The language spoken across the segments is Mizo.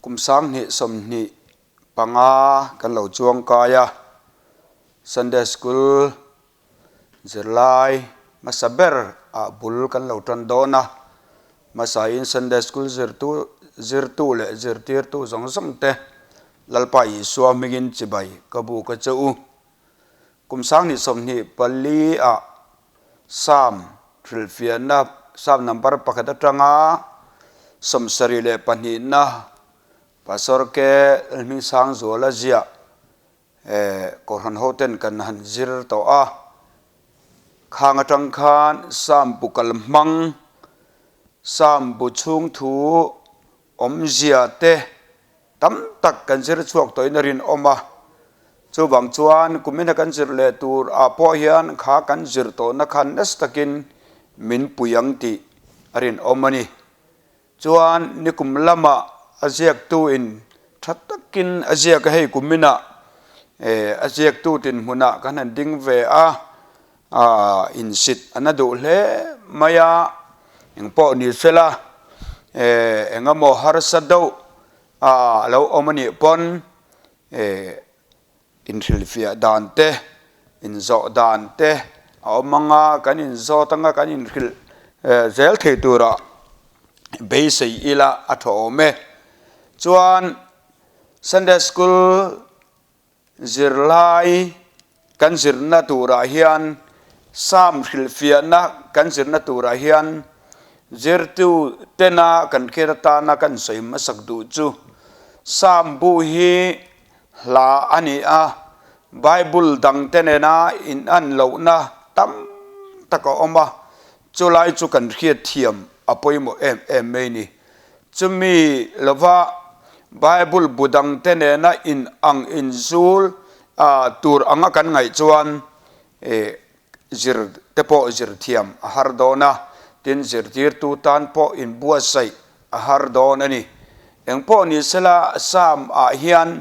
Kum 2025 kan lo chuang kai a, Sunday School zirlai hmasa ber ah bul kan lo tan dawn a, hmasa in Sunday School zirtu zirtu leh zirtirtu zawng zawng te Lalpa Isua hmingin chibai ka buk a che u. Kum 2024 ah Psalm hrilhfiahna Psalm number pakhat atanga 72 na Pastor K. Hmingsangzuala ziah Kohhran hoten kan han zir tawh a. Khang atang khan Psalm bu kal hmang, Psalm bu chhung thu awmzia te tam tak kan zir chhuak tawhin a rinawm a. Chuvang chuan kumina kan zir leh tur ah pawh hian kha kan zir tawhna khan nasa takin min pui ang tih a rinawm a ni. Chuan nikum lamah a ziaktu in tha takin a ziak a, hei kumina a ziaktu dinhmunah kan han ding ve a, insit a na duh hle mai a, engpawh ni sela engemaw harsa deuh a lo awm a nih pawn inhrilhfiah dan te, inzawh dan te a awm ang a, kan inzawt anga kan inhrilh zel thei tura beisei ila a tha awm e. Chuan Sunday School Zirlai kan zirna turah hian Psalm hrilhfiahna kan zirna turah hian zirtu tena kan hriat atana kan sawi hmasak duh chu Psalm bu hi hla a ni a, Bible dangte nena inan lohna tam tak a awm a, chulai chu kan hriatthiam a pawimawh em em mai ni. Chumi lova Bible bu dangte nena in ang inzul tur anga kan ngaih chuan zir te pawh zir thiam a har dawn a, tin zirtirtu tan pawh inbuatsaih a har dawn a ni. Engpawh ni sela Psalm ah hian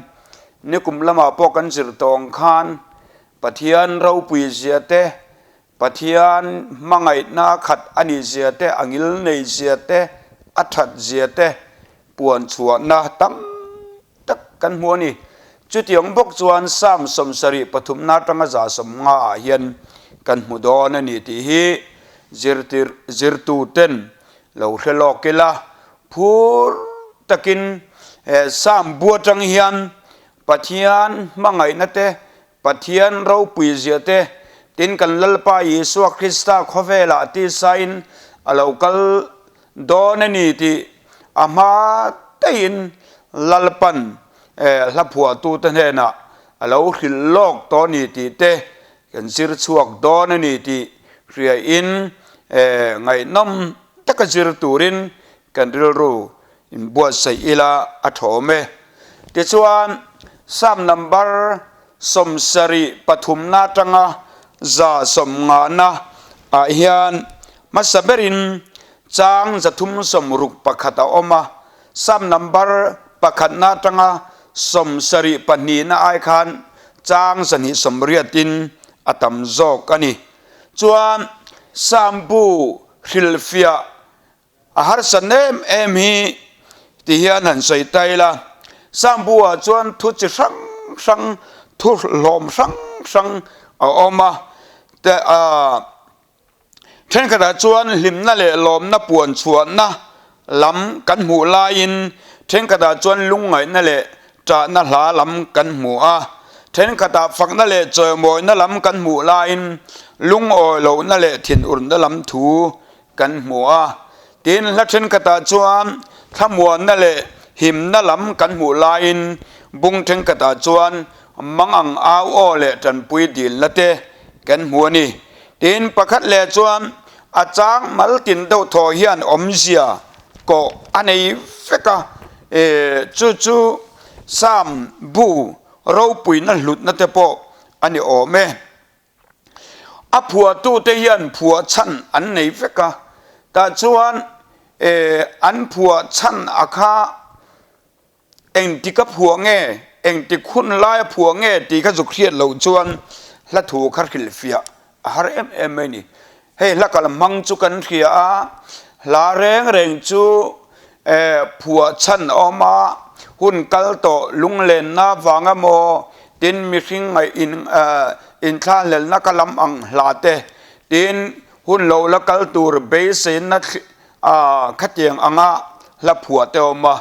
nikum lamah pawh kan zir tawng khan Pathian ropui zia te, Pathian hmangaihna khat a nih zia te, a ngil nei zia te, a that zia te puan chhuahna tam tak kan hmu a ni. Chutiang bawk chuan Psalm 73 atanga 150 ah hian kan hmu dawn a ni tih hi zirtir zirtuten lo hre lawk ila, phur takin he Psalm bu atang hian Pathian hmangaihna te, Pathian ropui zia te, tin kan Lalpa Isua Krista khawvelah tisain a lo kal dawn a ni tih a hma teiin Lalpan hla phuahtute hnenah a lo hrilh lawk tawh a ni tih te kan zir chhuak dawn a ni tih hriain ngaihnawm taka zir turin kan rilru Inbuatsaih ila a thawm e. Tichuan, Psalm number 73 na atanga 150 ah hian hmasa berin chang 361 a awm a. Psalm number pakhat na atanga 72 na ai khan chang 280 in a tam zawk a ni. Chuan, Psalm bu hrilhfiah A harsat em em hi ti hian han sawi ta ila, Sangbu ah chuan thu chi hrang hrang, thu hlawm hrang hrang a awm a, te ah thenkhatah chuan hlimna leh lawmna puan chhuahna lam kan hmuh laiin thenkhatah chuan lungngaihna leh ṭahna hla lam kan hmu a, thenkhatah fakna leh chawimawina lam kan hmuh laiin lungawi lohna leh thinurna lam thu kan hmu a, tin hla thenkhatah chuan thlamuanna leh himna lam kan hmuh laiin bung thenkhatah chuan mangang au aw leh tanpui dilna te kan hmu a ni. Tin pakhat leh chuan a chang mal tin deuh thaw hian awmzia kawh a nei vek a, chu chu Psalm bu ropuina hlutna te pawh a ni awm e. A phuahtute hian phuah chhan an nei vek a, tah chuan an phuah chhan a kha engtik a phuah nge, engtik hun lai a phuah nge tih kha zuk hriat loh chuan hla thu kha hrilhfiah a har em em mai a ni. Hei hla kal hmang chu kan hria a, hla reng reng chu phuah chhan a awm a, Hun kal tawh lunglenna vang emaw, tin mihring ngaih in inthlahlelna ka lam ang hla te, tin hun lo la kal tur beiseina khatiang anga hla phuah te a awm a,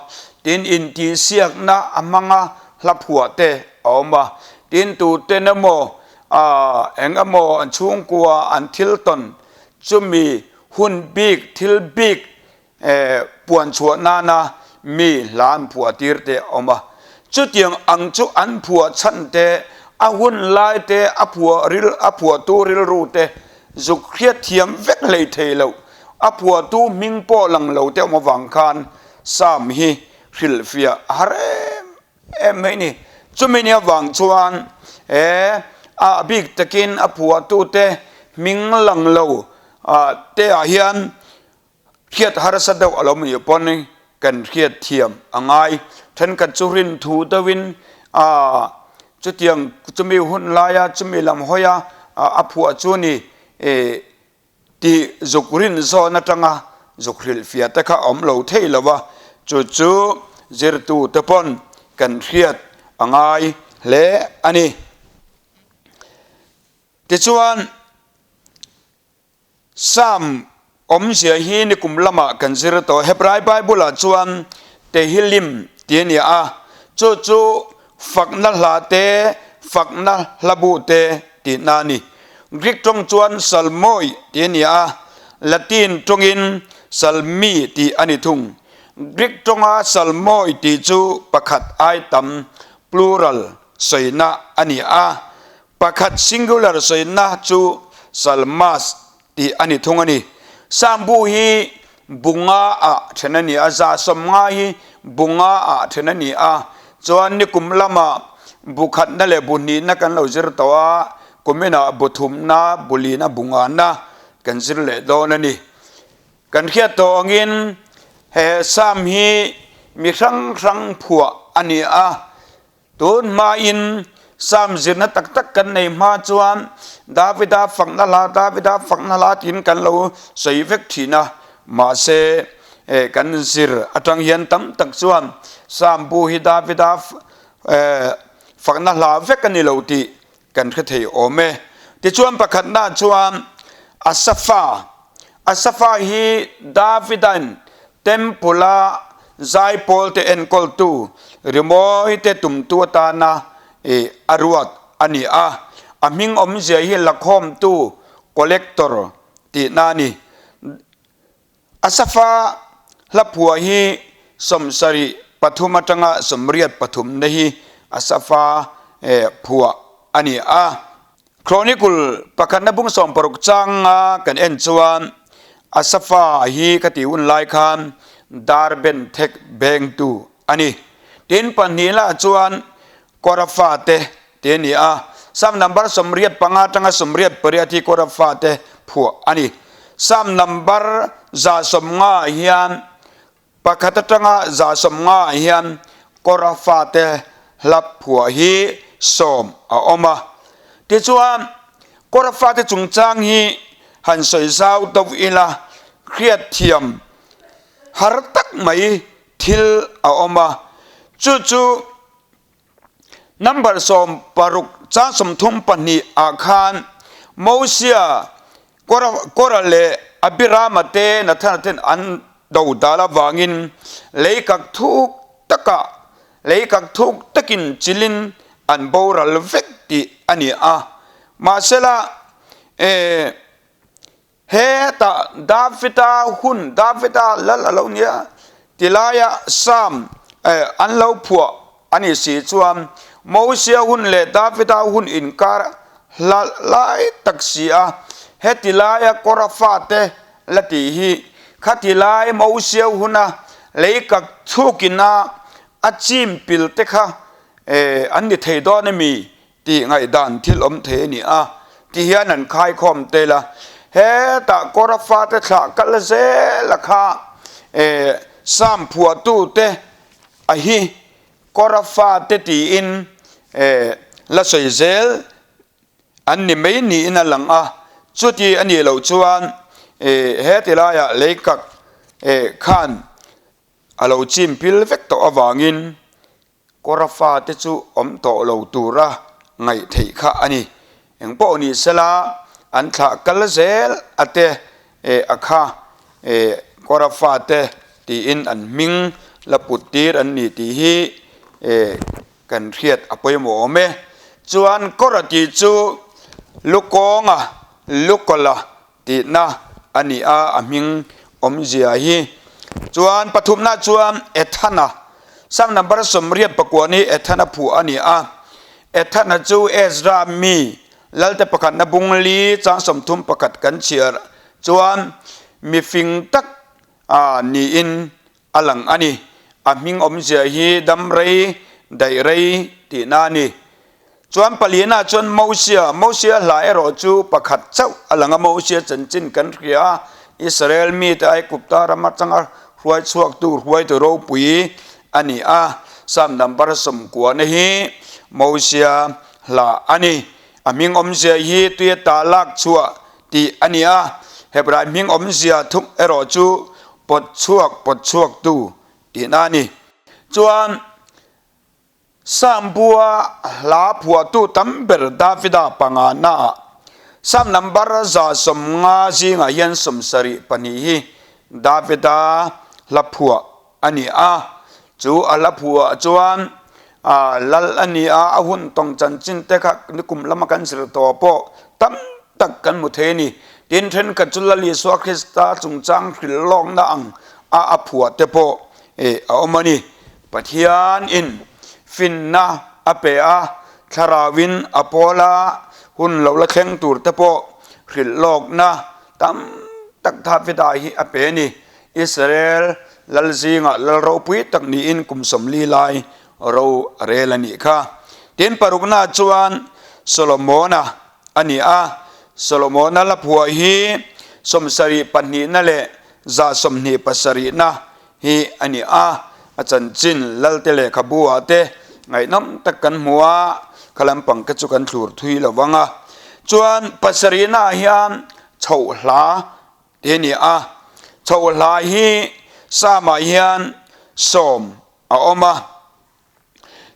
tin intihsiakna a hmanga hla phuah te a awm a, tin tuten emaw eng emaw an chhungkua an thil tawn chumi hun bik thil bik Puan chhuah nana mi hla an phuah tir te a awm a. Chutiang ang chu an phuah chhan te, a hun lai te, a phuah ril, a phuahtu rilru te zuk hriat thiam vek hlei thei loh, a phuahtu hming pawh lang lo te awm avang khan Psalm hi hrilhfiah a har em em mai ni. Chumi ni avang chuan he a bik takin a phuahtute hming lang lo te ah hian Hriat harsa deuh a lo ni pawn kan hriat thiam a ngai. Thenkhat chu rin thu deuhin aah chutiang chumi hun laia chumi lam hawia a phuah chu ni tih zuk rin zawn atanga zuk hrilhfiah te kha a awm lo thei lo va, chu chu zirtu te pawn kan hriat a ngai hle a ni. Tichuan. Psalm awmzia hi nikum lamah kan zir tawh. Hebrai Bible-ah chuan Tehillim tih a ni a, chu chu fakna hla te, fakna hlabu te tihna a ni. Greek tawng chuan Psalmoi tih a ni a, Latin tawngin Psalmi tih a ni thung. Greek tawnga Psalmoi tih chu pakhat ai tam, plural, sawina a ni a, Pakhat singular sawina chu Salmas tih a ni thung a ni. Psalm bu hi bu nga ah then a ni a, 150 hi bu nga ah then a ni a, chuan nikum lamah bu khatna leh bu hnihna kan lo zir tawh a, kuminah bu thumna, bu lina, bu ngana kan zir leh dawn a ni. Kan hriat tawh angin he Psalm hi mi hrang hrang phuah a ni a, Tun hmain Psalm zirna tak tak kan nei hma chuan Davida fakna hla, Davida fakna hla tiin kan lo sawi vek thin a. Mahse, kan zir atang hian tam tak chuan Psalm bu hi Davida fakna hla vek a ni lo tih kan hre thei awm e. Tichuan pakhatna chuan Asafa, Asafa hi Davida'n Temple-a zaipawlte enkawltu rimawite tumtu atana a ruat a ni a, a hming awmzia hi lakhawmtu, collector, tihna a ni. Asafa hlaphuah hi 73 atanga 83 na hi Asafa phuah a ni a. Chronicle pakhatna bung 60 changa kan en chuan Asafa hi ka tih hun lai khan dar ben thek bengtu a ni. Tin pahnih lah chuan Kora fate te a ni a, Psalm number 85 atanga 88 hi Kora fate phuah a ni. Psalm number 150 hian Pakhat atanga 150 hian Kora fate hla phuah hi sawm a awm a. Tichuan, Kora fate chungchang hi han sawi zau deuh ila, hriatthiam har tak mai thil a awm a. Chu chu Number 60 chang 32 ah khan Mosia, Kora leh Abirama te Nathana ten an do dal avangin lei kak thuk takah lei kak thuk takin chilin an boral vek tih a ni a. Mahsela, eh, Hetah Davida hun, Davida lal a lo nia ti laia Psalm an lo phuah a ni si chuan Mosia hun leh Davida hun inkar hla lai tak si a, heti laia Kora fate la tih hi khati lai Mosia huna lei kak chhukina a chim pil te kha an ni thei dawn a mi Tih ngaihdan thil awm thei a ni a, ti hian an khaikhawm tel a. Hetah Kora fate thlah kal zel a kha Psalm phuahtute a hi Kora fate tiin la sawi zel an ni mai niin a lang a. Chuti a nih loh chuan heti laiah leikak khan a lo chim pil vek tawh avangin. Kawra fate chu awm tawh lo tura ngaih theih kha a ni. Eng pawh ni sela an thlah kal zel a te a kha Kawra fate tiin an hming la put tir an ni tih hi kan hriat a pawimawh awm e. Chuan Kawra tih chu lukawnga lukawla tihna a ni a, a hming awmzia hi. Chuan pathumna chuan Ethana, Psalm number 89 hi Ethana phuah a ni a. Ethana chu Ezra mi Lalte pakhatna bung li chang 31 kan chhiar chuan mi fing tak niin a lang a ni. A hming awmzia hi dam rei, daih rei tihna a ni. Chuan palina chuan Mosia, Mosia hla erawh chu pakhat chauh a lang a, Mosia chanchin kan hria a, Israel mite Aigupta ram atanga hruai chhuaktu hruaitu ropui a ni a, Psalm number 90 hi Mosia hla a ni. A hming awmzia hi tuia ta lak chhuah tih a ni a, Hebrai hming awmzia thung erawh chu pawt chhuak pawt chhuaktu tihna a ni. Chuan Psalm bua hla phuahtu tam ber Davida panganaah Psalm number 150 zingah hian 72 hi Davida hla phuah a ni a, chu a hla phuah chuan lal a ni a, a hun tawng chanchin te kha nikum lama kan zir tawh pawh tam tak kan hmu thei a ni. Tin, thenkhat chu Lal Isua Krista chungchang hrilh lawkna ang a a phuah te pawh a awm a ni. Pathianin finna a pe a, thlarauin a pawl a, hun lo la thleng tur te pawh hrilh lawkna tam tak Davida hi a pe a ni. Israel lal zingah lal ropui tak niin kum 40 lai ro a rel a nih kha. Tin, parukna chuan Solomona a ni a, Solomona la phuah hi 72na leh 127na hi a ni a, a chanchin Lalte lehkhabu ah te ngaihnawm tak kan hmu a, kha lampang te chu kan thlur thui lo vang a. Chuan pasarihna ah hian chhoh hla Ti a ni a, chhoh hla hi Psalm-ah hian sawm a awm a.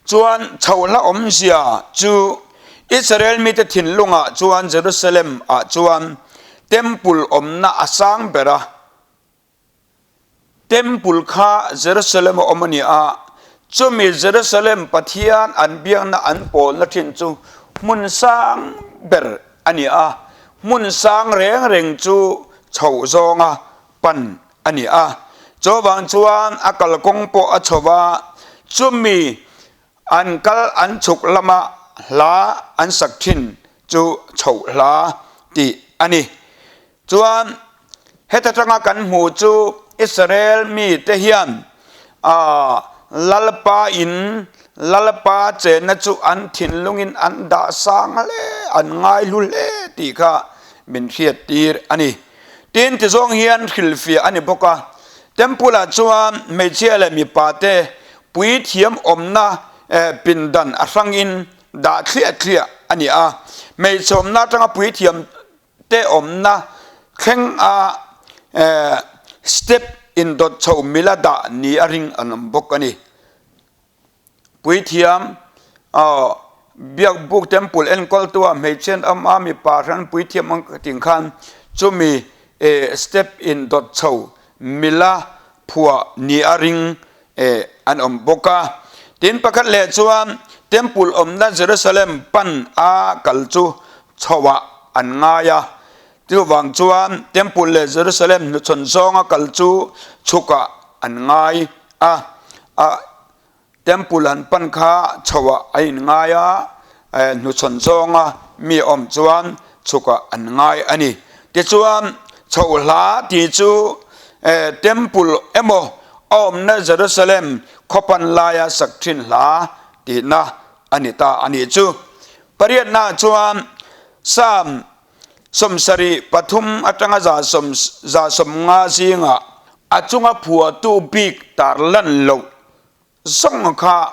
Chuan chhoh hla awmzia chu Israel mite thinlungah chuan Jerusalem-ah chuan Temple awmna a sang ber a. Temple kha Jerusalem a awm a ni a, chumi Jerusalem Pathian an biakna an pawlna thin chu hmun sang ber a ni a, hmun sang reng reng chu chhoh zawnga pan a ni a. Chuvang chuan a kalkawng pawh a chho va, chumi an kal an chhuk lama hla an sak thin chu chhoh hla tih a ni. Chuan heta tanga kan hmuh chu Israel mite hian Lalpa in Lalpa chenna chu an thinlungin an dah sang hle, an ngaihlu hle tih kha min hriat tir a ni. Tin, tizawng hian hrilhfiah a ni bawk a, Temple-ah chuan hmeichhia leh mipa te puithiam awmna pindan a hrangin dah thliah thliah a ni a, hmeichhe awmna atanga puithiam te awmna thleng a step indawt chho mila dah ni a ring an awm bawk a ni. Puithiam Biakbuk Temple enkawltu ah hmeichhe an awm a, mipa hran puithiam ang ka tih khan chumi step indawt chho mila phuah ni a ring an awm bawk a. Tin pakhat leh chuan Temple awmna Jerusalem pan a kal chu chhoah an ngai a. Chuvang chuan Temple leh Jerusalem hnuchhawn zawnga kal chu chhukah an ngai a. A Temple an pan kha chhoah a inngai a, hnuchhawn zawnga mi awm chuan chhukah an ngai a ni. Tichuan, chhoh hla tih chu Temple emaw a awmna Jerusalem khawpan laia sak thin hla tihna a ni ta a nih chu. Pariatnaah chuan Psalm 73 atanga 150 zingah a chunga phuahtu bik tarlan loh zawng kha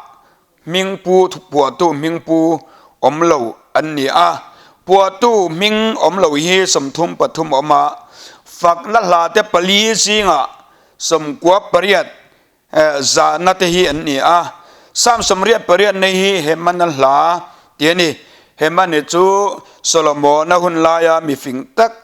hmingpu phuahtu hmingpu awm lo an ni a. Phuahtu hming awm lo hi 33 a awm a, fakna hla te pali zingah 98 zahna te hi an ni a. Psalm 88 nei hi Hemana hla tih a ni. Hemani chu Solomona hun laia mifing tak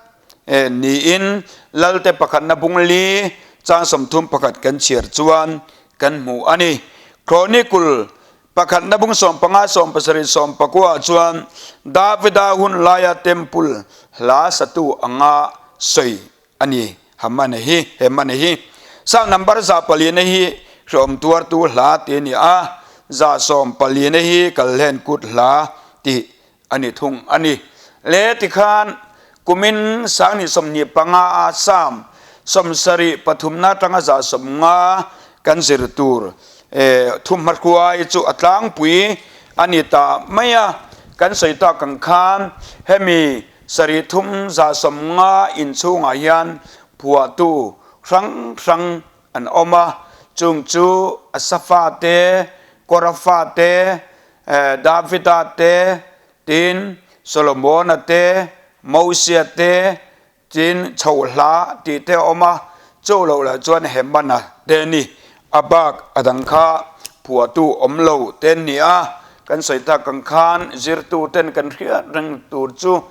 niin Lalte pakhatna bung li chang 31 kan chhiar chuan kan hmu a ni. Chronicle pakhatna bung 15 70 19 chuan Davida hun laia temple hla satu anga sawi a ni. Hamana hi, Hemana hi Psalm number 400 hi hreawm tuartu hla tih a ni a, 114 hi kalhlen kut hla tih a ni thung a ni. Le tikhan kumin 2025 a Psalm 73 atanga 150 kan zir tur thumhmahruai chu a tlangpui a ni ta mai a. Kan sawi tak ang khan hemi 73 150 inchhungah hian phuahtu hrang hrang an awm a, chung chu Asafa te, Korafa te, Davida te, tin Solomona te, Mosia te, tin Chhohla tih te a awm a, chu loh lah chuan Hemana te a ni. A bak a dang kha phuahtu awm lo te an ni a, kan sawi tak ang khan zirtu ten kan hriat reng tur chu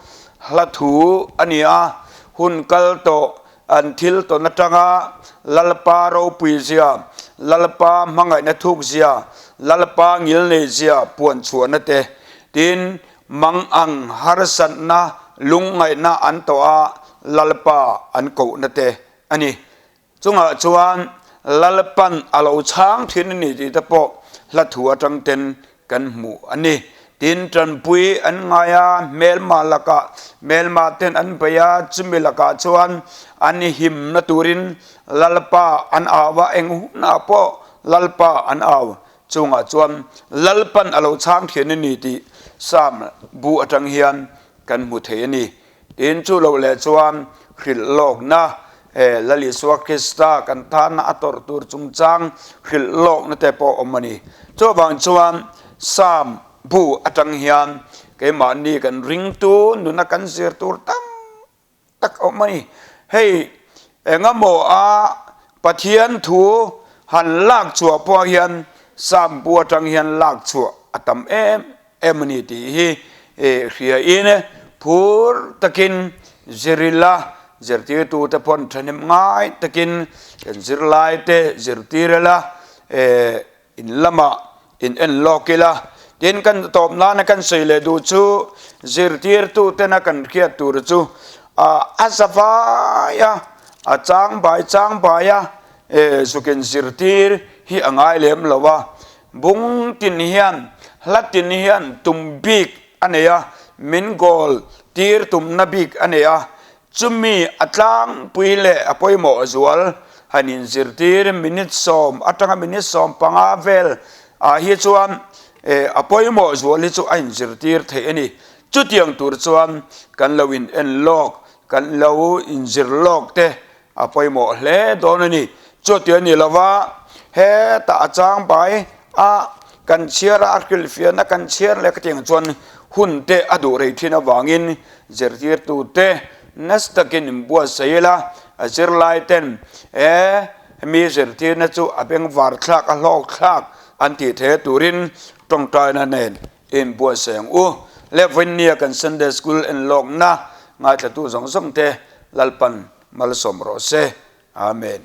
hla thu a ni a, hun kal tawh An thil tawn atanga Lalpa ropui zia, Lalpa hmangaihna thuk zia, Lalpa ngilnei zia puan chhuahna te, tin, mang ang harsatna lungngaihna an tawh a Lalpa an kohna te a ni. Chungah chuan Lalpan a lo chhang thin a ni tih te pawh hla thu atang ten kan hmuh a ni. Tin, tanpui an ngai a, hmelma lakah hmelma ten an bei a, chumi lakah chuan an himna turin Lalpa an au a, eng hunah pawh Lalpa an au. Chungah chuan Lalpan a lo chhang thian a ni tih Psalm bu atang hian kan hmu thei a ni. Tin, chu loh leh chuan hrilh lawkna, he Lal Isua Krista kan tana a tawrh tur chungchang hrilh lawkna te pawh awm a ni. Chuvang chuan Psalm bu atang hian keimahni kan ringtu nuna kan zir tur tam tak a awm a ni. Hei engemaw a Pathian thu han lak chhuah pawh hian Psalm bu atang hian lak chhuah a tam em em a ni tih hi hria in phur takin zirila zirtirtute pawn thahnem ngai takin kan zirlaite zirtir ila in lamah in en lawk ila. Tin kan tawp nana kan sawi leh duh chu zirtirtutena kan hriat tur chu a za vai a, a chang bai chang bai a zukin zirtir hi a ngai lem lo a. Bung tin hian hla tin hian tum bik a nei a, min goal tir tumna bik a nei a, chumi a tlangpui leh a pawimawh zual han inzirtir minute 10 atanga minute 15 vel ah hi chuan a pawimawh zual hi chu a inzirtir theih a ni. Chutiang tur chuan kan lo in en lawk, kan lo inzir lawk te A pawimawh hle dawn a ni. Chuti a ni lova, hetah a chang bai a, kan chhiar a, a hrilhfiahna kan chhiar leh khatiang chuan hun te a duh rei thin avangin zirtirtute nasa takin inbuatsaih ila, a zirlai ten he mi zirtirna chu a bengvar thlak, a hlawk thlak an tih theih turin tawngtaina nen inbuatsaih ang u. Le vawinia kan Sunday School enlawkna ngaithlatu zawng zawng te Lalpan Malsawm rawh se. Amen.